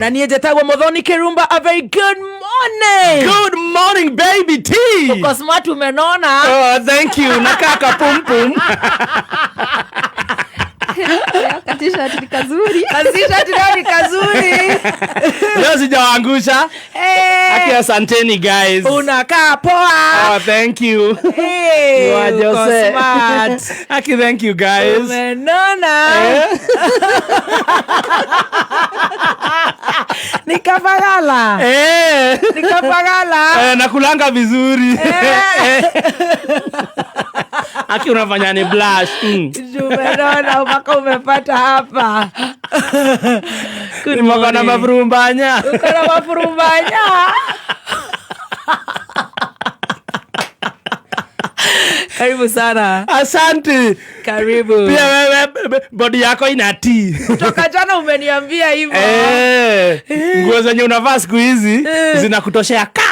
Na niĩ njĩtagwo Muthoni Kirumba. A very good morning. Good morning, baby T. Uko smart, umenona. Oh, thank you. Nakaka pum pum. Leo ka-t-shirt ni kazuri. Ka-t-shirt leo ni kazuri. Leo sijawaangusha. Hey. Aki asanteni guys. Unakaa poa. Oh, thank you. Hey, You are uko Jose. smart. Aki, thank you guys. Umenona. Nikafagala. Eh. Nikafagala. Eh, nakulanga vizuri. Eh. Aki unafanya ni blush. Umenona mpaka umepata hapa. Good Nimekuwa na morning. mafurumbanya. Uko na mafurumbanya. Karibu sana. Asante. Karibu. Pia wewe body yako ina tea. Toka jana umeniambia hivyo. Eh, nguo zenye unavaa siku hizi zinakutoshea ka.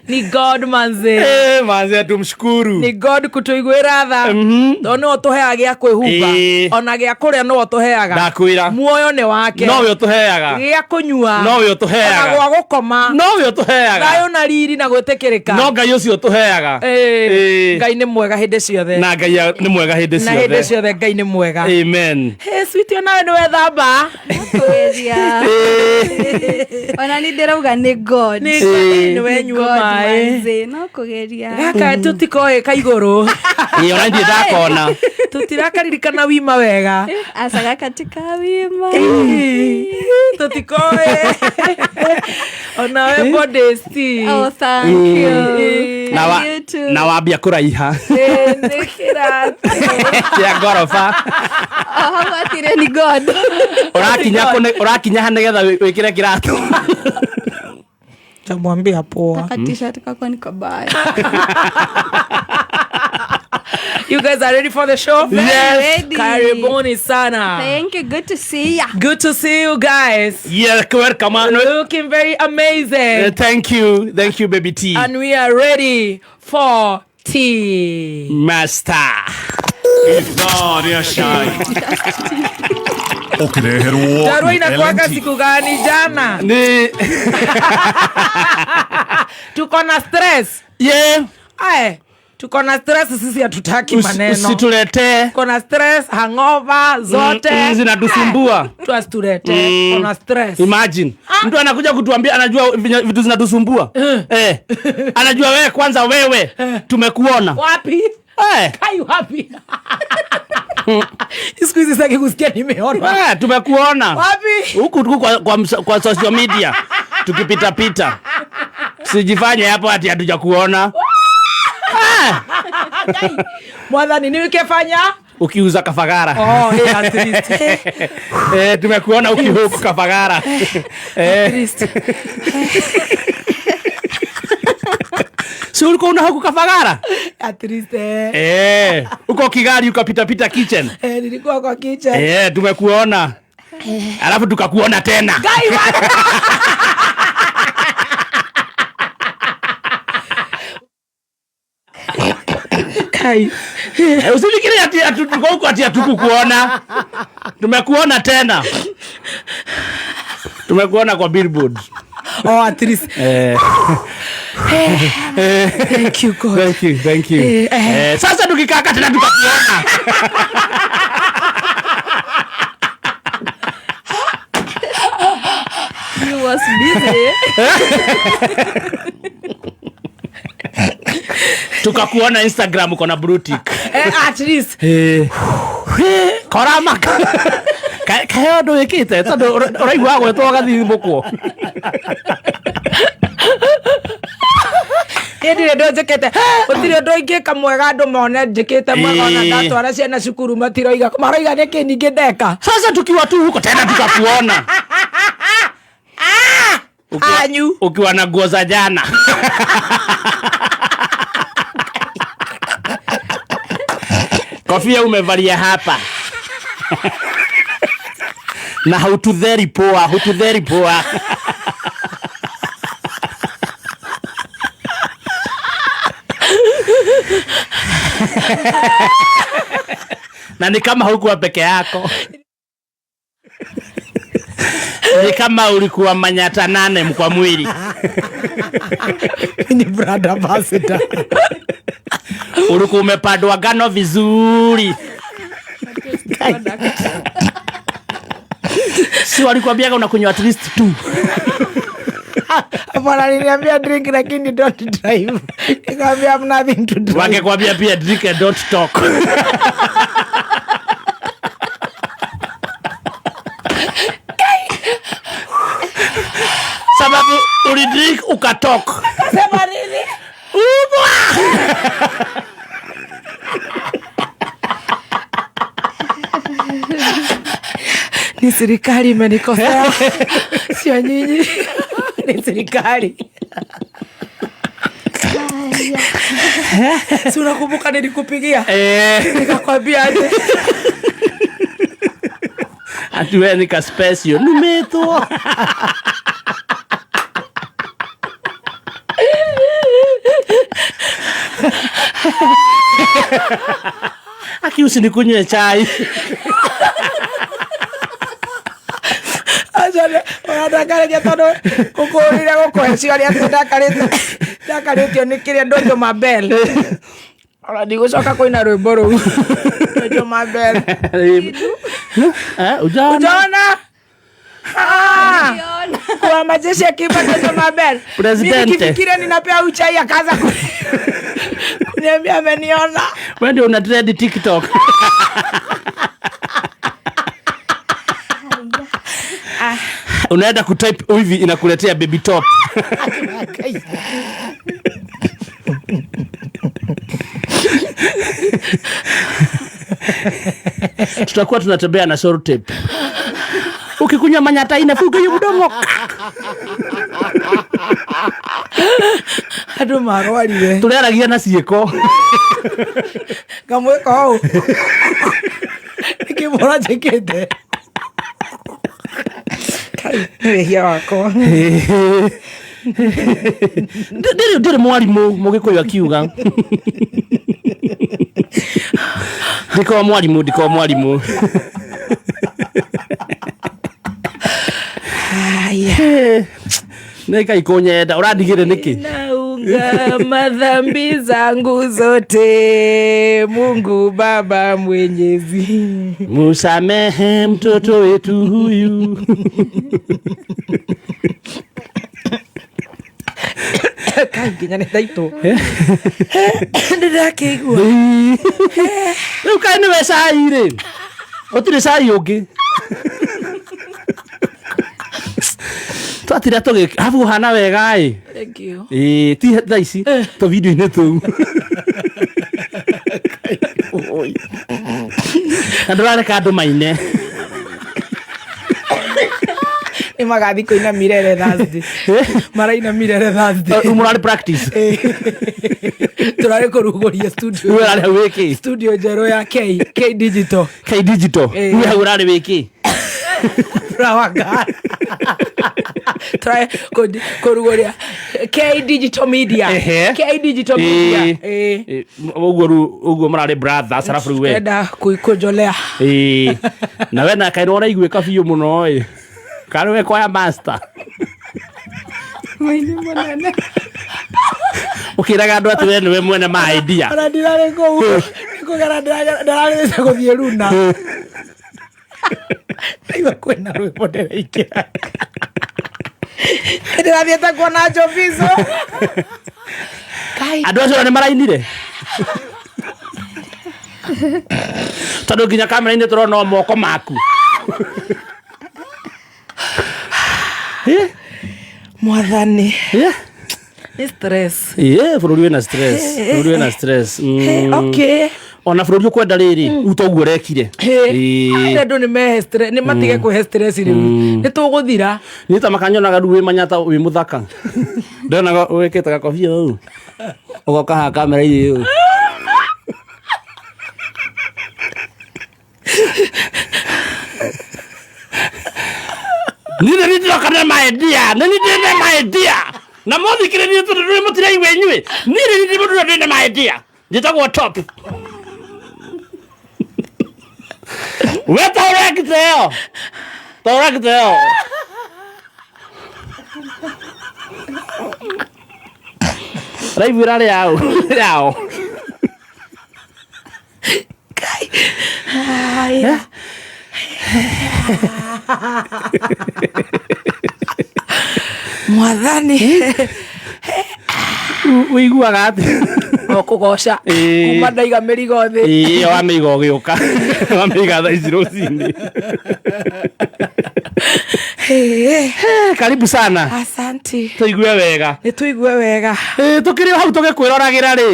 Ni God manze. Eh, manze tumshukuru. Ni God kutuiguĩra tha. Tondũ nĩwe ũtũheaga gĩa kwĩhumba. Ona gĩa kũrĩa nĩwe ũtũheaga. Ndakwĩra. Muoyo nĩ wake. Nowe ũtũheaga. Gĩa kũnyua. Nowe ũtũheaga. Ona gwa gũkoma. Nowe ũtũheaga. Thayũ na riri na gwĩtĩkĩrĩka. No Ngai ũcio ũtũheaga. Ngai nĩ mwega hĩndĩ ciothe. Na Ngai nĩ mwega hĩndĩ Na hĩndĩ ciothe. ciothe Ngai nĩ mwega. Amen. Hey, sweet, onawe nĩ wethamba. Kwĩria. Ona ni ndĩrauga nĩ God. Nĩ nĩ Nĩ wenyua God maĩ. manze, no kũgeria. Gaka tũtikoĩ ka igũrũ. Ĩĩ, ona ndirĩ ndakona. Tũtirakaririkana wima wega. Aca gaka ti ka wima. Tũtikoĩ. Onawe body si. Oh, thank you. Na And you too. na wambia kũraiha. Nĩ kĩratũ. Kĩa ngoroba. Oh, hau hatirĩ ni God. Ũrakinya kũ ũrakinya ha nĩgetha wĩkĩre kĩratũ. Tamwambia poa. Ka t-shirt kakwa ni kabaya. You guys are ready for the show? Yes. Ready. Karibuni sana. Thank you. Good to see ya. Good to see you guys. Yeah, welcome. Looking very amazing. Thank you. Thank you, baby T. And we are ready for tea. Master. Idhaa ya Shai. Ũkĩreherwo Darua nĩ inakuwaga LNT. siku gani jana? Ni Tuko na stress. yeah. Aye, tuko na stress sisi hatutaki maneno. Usituletee. Tuko na stress, hangover zote. Zinatusumbua. Tuasitulete. Tuko na stress. Imagine. Mtu anakuja kutuambia anajua vitu zinatusumbua. Eh. Anajua wewe kwanza wewe tumekuona. Wapi? Eh. Kai wapi? Siku hizi sitaki kusikia nimeona. Eh, tumekuona. Wapi? Huku tuko kwa social media tukipita pita. Sijifanye hapo ati hatujakuona. Mwathani ni wikefanya? Ukiuza kafagara. Oh, hey, at least. Eh, tumekuona ukihuku kafagara. Eh. At least. Si ulikuwa unahuku kafagara? At least, eh. Eh, uko Kigali ukapita pita kitchen. Eh, nilikuwa kwa kitchen. Eh, tumekuona. Alafu tukakuona tena. Guy, what? Kai. Eh, usifikiri ati tuko huko ati hatukukuona. Tumekuona tena. Tumekuona kwa billboard. Oh, at least. Eh. Thank you, God. Thank you, thank you. Eh. Eh, sasa tukikaa tena tukakuona. You was busy. Tukakuona Instagram uko na blue tick. Eh, at least. Eh. Korama. Kae ũndũ wĩkĩte tondũ ũraigua gwetwo ũgathithimũkwo. Niĩ ndirĩ ũndũ njĩkĩte. Gũtirĩ ũndũ ingĩka mwega andũ mone njĩkĩte mwega ona ndatwara ciana cukuru matiroiga. Maroiga nĩkĩ ningĩ ndeka. Sasa tukiwa tu huko tena tukakuona. Anyu. Ukiwa na nguo za jana. Kofia umevalia hapa. Na haututheri poa, hututheri poa. Na ni kama hukuwa peke yako. Ni kama ulikuwa manyata 8 kwa mwili. Ni brand ambassador. Ulikuwa umepadwa gano vizuri. Si walikuambiaga unakunywa at least 2. Bwana aliniambia drink lakini don't drive. Nikamwambia I'm nothing to drive. Wangekwambia pia drink and don't talk. Sababu ulidrink ukatalk. Sema nini? Ubwa! Ni serikali imenikosea. Sio nyinyi. Ni serikali. Si unakumbuka nilikupigia? Nikakwambia aje? Ati wewe ni ka special. Numetwo. Aki usinikunywe chai. Ũrandakarĩria tondũ ngũkũrire gũkũhe ciũria atĩ ndakarĩtio nĩ kĩrĩa Ndojo Mabel. Ona ndigũcoka kũina rwĩmbo rũu. Ndojo Mabel. Ujaona? Ujaona? Kwa majeshi akiimba Ndojo Mabel. Presidente. Mimi nikifikiria ninapea uchai akaanza kuniambia ameniona. Wewe ndio una trend TikTok. Unaenda kutype hivi inakuletea baby top. Tutakuwa tunatembea na short tape. Ukikunywa manyata inafunga hiyo mdomo. Andũ marwarire. Tũreragia na ciĩko. Ngamwĩka ũũ. Nĩkĩ mũra njĩkĩte? Kai, nĩ wĩhia wakwa. Ndĩrĩ mwarimũ Mũgĩkũyũ akiuga. Ndiko mwarimũ, ndiko mwarimũ. Aya. Nĩ Ngai kũnyenda, ũrandigĩre nĩkĩ? Naunga madhambi zangu zote, Mungu Baba Mwenyezi. Musamehe mtoto wetu huyu. Kai nginya nĩ thaitũ. Ndĩrakĩigua. Rĩu kaĩ nĩwe cai rĩ? Gũtirĩ cai ũngĩ. Twatira tũgĩ habu hana wega ĩ. Thank you. Ĩ ti thaa ici tũ video-inĩ tũu. Na ndũrareka andũ maine. Nĩ magathiĩ kũina Mirere Thursday. Maraina Mirere Thursday. Rĩu mũrarĩ practice. Tũrarĩ kũrugũria studio. Rĩu ũrarĩ hau wĩkĩ? Studio njerũ ya K, K Digital. K Digital. Rĩu hau ũrarĩ wĩkĩ? Flower girl. Try kũrugũria K Digital Media. K Digital Media. Ũguo rĩu ũguo mũrarĩ brothers arabu rĩu we. Enda kũnjolea. Na we na kaĩ nĩũraiguĩka biũ mũno ĩ. Karĩ we kwaya master. Mũini mũnene. Ũkĩraga andũ atĩ we nĩwe mwene ma idea. Ona ndirarĩ kũu. Nĩkũgera ndĩrarĩte gũthiĩ Runa. Ndaigua kwĩna rwĩmbo ndĩraikĩra. Ndĩrathiĩte kuona Jovizo. Kai. Andũ acio nĩ marainire? Tondũ nginya kamera-inĩ tũrona o moko maku. Mwathani. Ni stress. Bũrũri wĩna stress. Bũrũri wĩna stress. Okay. Ona bũrũri ũkwenda rĩrĩ, rĩu toguo ũrekire. Andũ nĩ mehe stress, nĩ matige kũhe stress rĩu. Nĩ tũgũthira. Niĩ ta makanyonaga rĩu wĩ manyata wĩ mũthaka. Ndonaga wĩkĩte gakobia ũũ. Ũgoka haha kamera-inĩ ũũ. Niĩ nĩ ndĩroka na ma idea, nĩ niĩ ndĩ na ma idea. Na mũthikĩrĩrie tondũ ndũrĩ mũtiraigua inyuĩ. Niĩ nĩ niĩ mũndũ ũrĩa ndĩ na ma idea. Njĩtagwo Top. We taũra kiteo. Taũra kiteo. Raivu ĩrarĩ yao. Yao. Aya. Mwathani. Ũiguaga atĩ. O kũgoca. Ĩĩ. Kuma ndaiga mĩrigo thĩ. Ĩĩ wamĩiga ũgĩũka. Wamĩiga thaa ici rũcinĩ. Ĩĩ. Karibu sana. Asanti. Tũigue wega. Nĩ tũigue wega. Ĩĩ tũkĩrĩ o hau tũgĩkwĩroragĩra rĩ.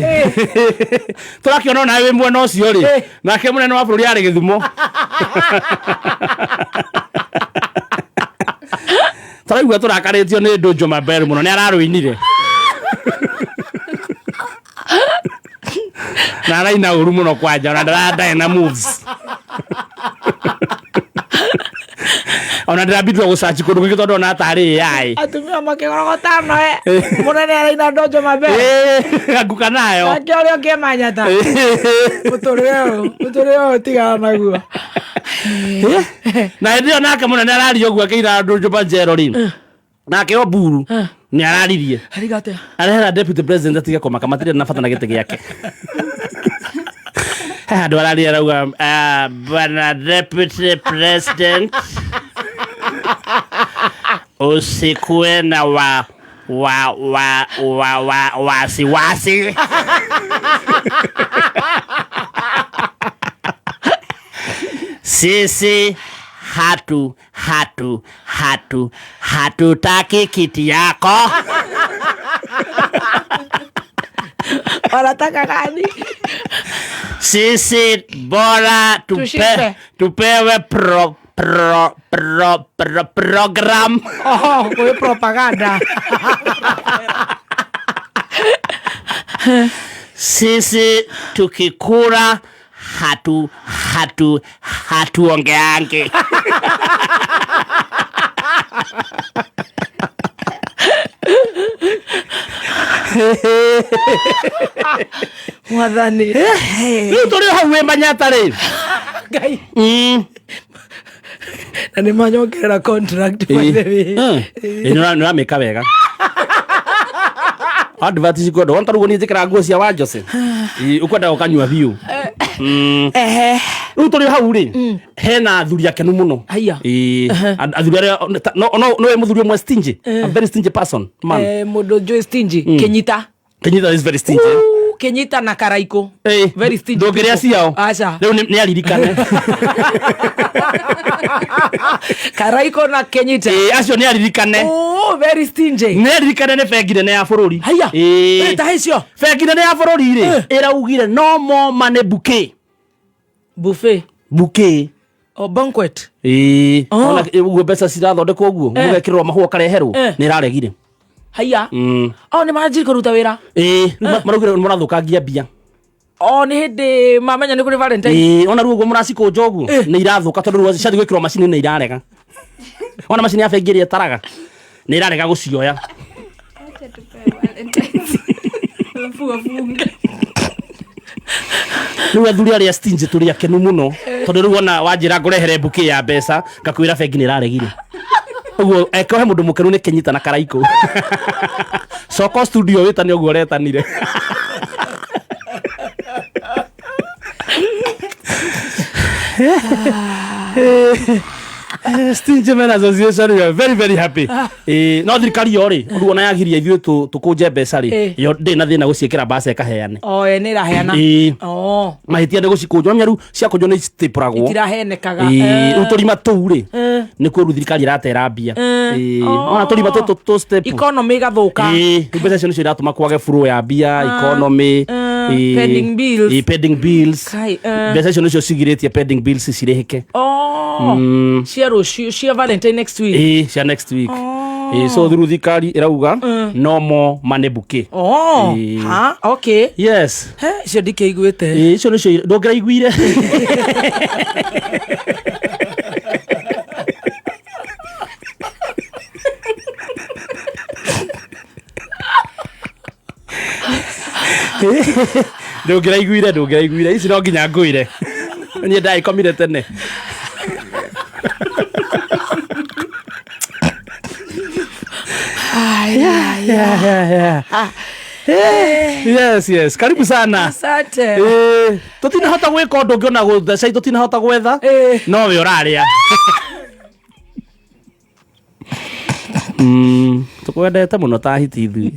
Tũrakĩona onawe wĩ mwena ũcio rĩ. Ĩĩ. Nake mũnene wa bũrũri arĩ Gĩthumo. Tũraigua tũrakarĩtio nĩ Ndũnjũ Mabel mũno nĩ ararũinire. Na araina ũru mũno kwanja ona ndarĩ na moves. Ona ndĩrambindwo gũcaci kũndũ kũngĩ tondũ ona tarĩ AI. Atumia makĩgorogota noe. Mũnene araina ndonjo mabe. Ĩĩ, anguka nayo. Nake ũrĩa ũngĩ manyata. Mũtũrĩre ũyũ, mũtũrĩre ũyũ tigana naguo. Na hĩndĩ ĩyo nake mũnene araria ũguo akĩira andũ njũmba njero rĩ nake Oburu nĩ araririe Ariga atĩa? arehera deputy president atige kũmaka matirĩ na bata na gĩtĩ gĩake. He handũ araria arauga, "Ah, bwana deputy president usikuwe na wa wa wa wa wa wasiwasi." Sisi hatu hatu hatu hatutaki kiti yako. Wanataka gani? Sisi bora Tushibe. tupewe pro pro pro pro program. Oho, kwĩ propaganda. Sisi tukikura hatu hatu hatuongeange. Mwathani. Rĩu tũrĩ o hau wĩ Manyata rĩ. Ngai. Mm. Na nĩ manyongerera contract by the way. Ĩĩ nĩ ũramĩka wega. Advert cikwenda wona tarĩu niĩ njĩkĩraga nguo cia Wanjose. Ĩĩ ũkwenda ũkanyua biũ. Mm. Ehe. Rĩu tũrĩ o hau rĩ hena athuri akenu mũno. Haiya. Ĩĩ athuri arĩa no no no wĩ mũthuri ũmwe stingy. A very stingy person man. Eh, mũndũ njũĩ stingy. Kĩnyita. Kenyita is very stingy. Ooh, Kĩnyita na Karaikũ. Ĩĩ Very stingy. Ndũngĩrĩa people. ciao. Aca. Rĩu nĩ aririkane. Karaikũ na Kĩnyita. Ĩĩ acio nĩ aririkane. Oh, very stingy. Nĩ aririkane nĩ bengi nene ya bũrũri. Haiya. Ĩĩ. Eh, ta icio. Bengi nene ya bũrũri rĩ ĩraugire no more money bouquet. Buffet. Bouquet. O banquet. Ĩĩ. Oh. Ona ũguo mbeca cirathondekwo ũguo Eh. ũgekĩrĩrwo mahũa ũkareherwo Eh. nĩ ĩraregire. Haiya. Mm. Oh, nĩ manjiri kũruta wĩra. Ĩĩ rĩu maraugire nĩ mũrathũkangia mbia. O nĩ hĩndĩ mamenya nĩ kũrĩ Valentine. Ĩĩ ona rĩu ũguo mũracikũnja ũguo nĩ irathũka tondũ rĩu ciathiĩ gwĩkĩrwo macini nĩ irarega. Ona macini ya bengi ĩrĩa ĩtaraga nĩ ĩrarega gũcioya. Acha tupewe Valentine's. Alafu wafunge. Rĩu athuri arĩa stingy tũrĩ akenu mũno tondũ rĩu ona wanjĩra ngũrehere bouquet ya mbeca ngakwĩra bengi nĩ ĩraregire. Ũguo eko he mũndũ mũkenu nĩ Kenyita na Karaikũ. Coka studio wĩtane ũguo ũretanire. Stingy Men Association we are very very happy. No thirikari yo rĩ ũguo ona yagiria ithuĩ tũkũnje mbeca rĩ Eh. yo ndĩ na thĩna gũciĩkĩra mbaca ĩkaheane. O ye nĩ ĩraheana. Ĩĩ. Oh. Mahĩtia nĩ gũcikũnjwo nĩrĩu ciakũnjwo nĩ citĩpũragwo. Itirahenekaga. Ĩĩ, rĩu tũrima tũu rĩ Eh. nĩkuo rĩu thirikari ĩratera mbia. Eh. Ĩĩ, Oh. ona tũrima tũtũ tũ step. Economy ĩgathũka. Ĩĩ, rĩu mbeca icio nĩcio iratũma kwage flow ya mbia economy. Ĩĩ, pending bills. Ĩĩ, pending bills. Kai, eh. Mbeca icio nĩcio cigirĩtie pending bills cirĩhĩke. Oh. Cia rũciũ, cia Valentine next week. Ĩĩ, cia next week. Ĩĩ, so rĩu thirikari ĩrauga no more money bouquet. Oh. Ĩĩ. Ha, okay. Yes. He, icio ndikĩiguĩte. Ĩĩ, icio nĩcio ndũngĩraiguire. Ndũngĩraiguire ici no nginya ngwĩre. Niĩ ndagĩkomire tene. Yeah. Yes, karibu sana. Asante. Eh, tutinahota gwika undu ungi ona guthecai tutinahota gwetha Eh. no we ũrarĩa. Tukwendete mũno ta hiti ithuĩ.